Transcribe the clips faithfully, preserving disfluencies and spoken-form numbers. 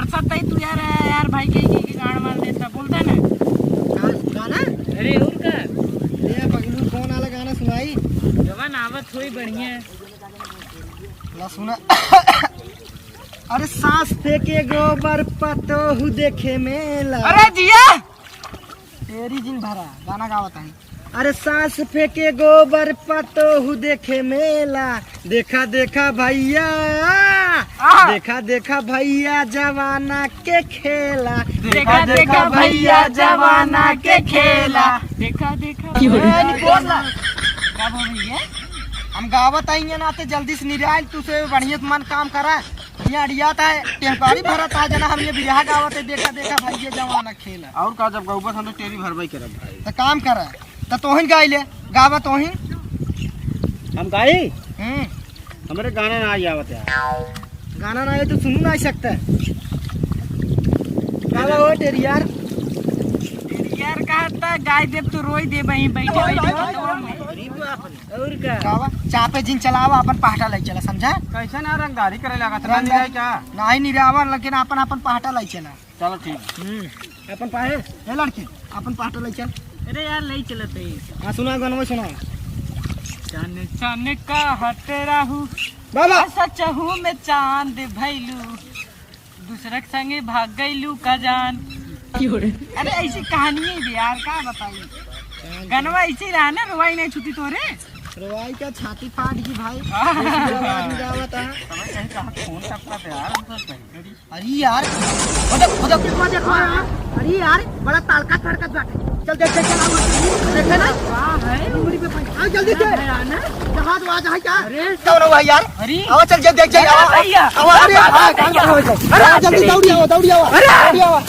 पता ही तू यार, यार भाई के, के, के गाना मार देता, बोलता ना। का गाना? अरे और का? ए पगलू, कौन वाला गाना सुनाई? जवन आवत होई बढ़िया। ला सुना। अरे सास फेंके गोबर पतोहू देखे मेला। अरे जिया। तेरी जिन भरा गाना गावत है। अरे सास फेंके गोबर पतोहू देखे मेला, देखा देखा भैया, आहा। देखा देखा भैया जवाना के खेला, देखा देखा भैया जवाना के खेला। देखा देखा क्यों रे? भैया। का बोल रही है? हम गावत आई है ना, ते जल्दी से निराल, तू से बढ़िया से मन काम करा। ये अड़ियात है, टेहपारी भरत है, जना हम ये बिरहा गावत है, देखा देखा भैया जवाना खेला। और का, जब गौबा हम तो टेरी भरबई करब भाई। तो काम करा, तो तोहिन गाई ले, गावा तोहिन। हम गाई? हम्म। हमरे गाना ना आई आवत यार। गाना ना आए तो सुनू ना सकता है। गावा हो टेरी यार। टेरी यार का था, गाय देव तो रोई दे बही, बैठे बैठे। और का? गावा, चापे जिन चलावा, अपन पहटा लई चला, समझा? कैसे ना रंगदारी करे लगा, रंगदारी। नहीं रहा क्या? नहीं, नहीं रहा, लेकिन अपन, अपन पहटा लई चला। चलो ठीक। हम्म, अपन पाहे, ए लड़की, अपन पहटा लई चल। अरे यार, लई चलत है। हाँ, सुना, गाना सुना। चन चन का हट रहू, बाबा। सचहू में चांद भैलू, दूसरा के संगे भाग गईलू का जान। क्यों रे? अरे ऐसी कहानी है यार, का बताई? गनवा ऐसे ही रहा ना, रोवाई नहीं छुट्टी तोरे। रोवाई का छाती फाट गई भाई। हाँ। ऐसी आवाज में गावत है। समझ नहीं कहाँ फोन करता था यार, हम सब कहीं। अरे यार, हो देख, हो देख, हो देख, हाँ, हाँ। अरे यार, बड़ा तड़का तड़का बाटे। चल देख, देख, चल, आओ, देखे ना? का है? डूंगरी पे पहुंच। आओ, जल्दी से। क्या है, आना? जहाज वहाज है क्या? अरे, कौन हुआ यार? अरे। आओ, चल, जल्दी, देख, चल, अरे, आओ, भैया। आओ, अरे, भैया, हाँ, भैया। कहाँ हो गए? अरे, आओ, जल्दी, अरे। दौड़ी आओ, दौड़ी आओ। अरे। दौड़ी आओ।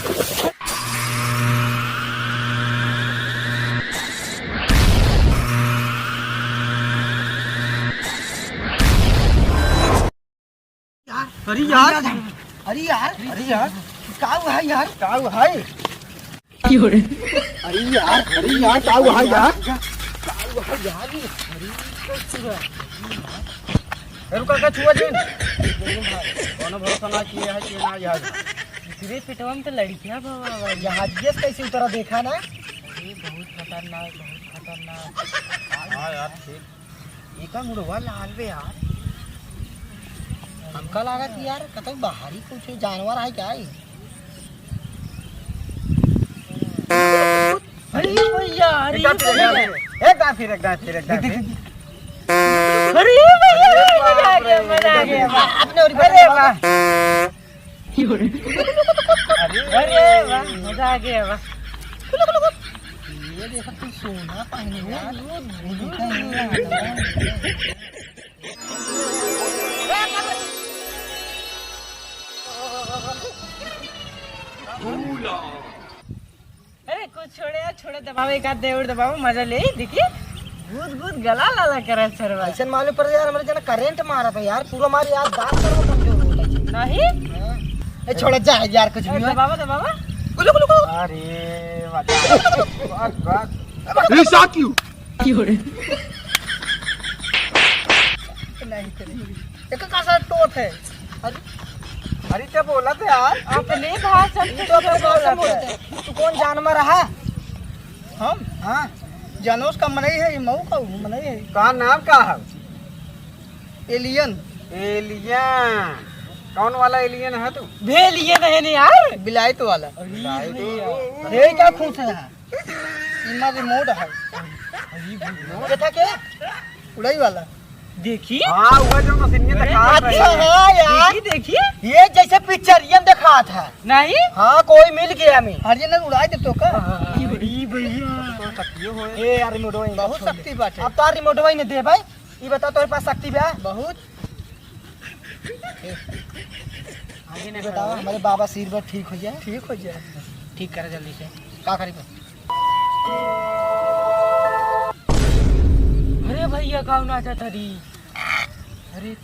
अरे यार, अरे यार, अरे यार, का हुआ है यार? का हुआ है? क्यों रे? अरे यार, अरे यार, का हुआ है यार? का हुआ है यार? अरे, रुका, का छुआ जिन? कोनो भरोसा ना किए है कि ना यार। तेरे पेटवा में तो लड़कियां बाबा, बाबा। जहाजिया से कैसे उतरा देखा ना? अरे, बहुत खतरनाक, बहुत खतरनाक। हाँ यार, ठीक। एका मुड़वा लाल बे यार। हमका लागत यार, कतई बाहरी कुछ जानवर है क्या है? अरे भैया, अरे एक बार फिर, भैया। एक बार फिर, एक बार फिर, एक बार फिर। अरे भैया, अरे मजा आ गया, मजा आ गया। आपने और अरे वाह। अरे वाह, मजा आ गया वाह। ये देखो तू सोना पहने यार। अरे कुछ छोड़े यार, छोड़े, दबावे एक आध देवर दबावे, मजा ले, देखिए। गुद गुद गला लाला करे सरवा। ऐसन मालूम पड़ यार, हमरे जना करंट मारा था यार, पूरा मारी यार, दांत करो कमजोर होता है। नहीं? हाँ। ए, छोड़ा जा यार, कुछ भी हो। दबावा, दबावा। गुलु, गुलु, गुलु। अरे, बस, बस। ये साथ क्यों? क्यों रे? नहीं, नहीं। एक का सा टोट है। अरे, अरे, क्या बोला था यार? अपने भाषा में ये तो अपने भाषा में बोलते हैं। तू कौन जानवर है? हम? हाँ। जनोस का मनई है, ये मऊ का मनई है। का नाम का है? एलियन। एलियन। कौन वाला एलियन है तू? भेलियन है नहीं यार। बिलायत वाला। बिलायत। ये क्या खुश है? इमा रिमोट है। ये था के? उड़ाई वाला। देखी? हाँ, वो जो मशीन में अरे, दिखा रहे अच्छा हैं। है यार। देखी, देखी। ये जैसे पिक्चर ये दिखा था। नहीं? हाँ, कोई मिल गया मैं। हर जने उड़ा दे तो का? हाँ, हाँ, हाँ। ई भैया। तो शक्ति हो। ए यार, रिमोट वही बहुत छोड़ दे। शक्ति बाटे। अब तो रिमोट वही ने दे भाई। ई बता, तोरे पास शक्ति बा? बहुत। ए, आगे ना बताओ, करो। हमारे बाबा सिर पर ठीक हो जाए। ठीक हो जाए। ठीक करे जल्दी से। का करी बा? अरे भैया, गाँव नाचा था दी। अरे।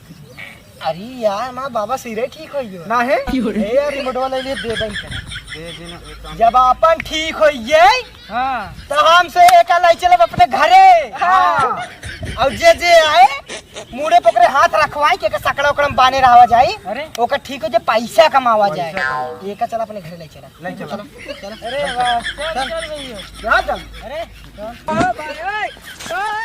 अरे यार, माँ बाबा सिरे ठीक हो गयो। ना है? ए यार, रिमोटवा ले लिए, दे दे इनका। दे दे ना, एक काम। जब अपन ठीक हो गए, हाँ। तो हमसे एक लाई चलब अपने घरे। हाँ। और जे जे आए, मुड़े पकड़े हाथ रखवा। आई के, के सकड़ा ओकड़ा में बाने रहावा जाई। अरे। ओकर ठीक हो जे पैसा कमावा जाए। पैसा कमावा। ये का चला अपने घर ले चला। ले चला। चला, चला। अरे वाह, चल, चल भैया। क्या चल? अरे, चल। ओ भाई, ओए, ओ।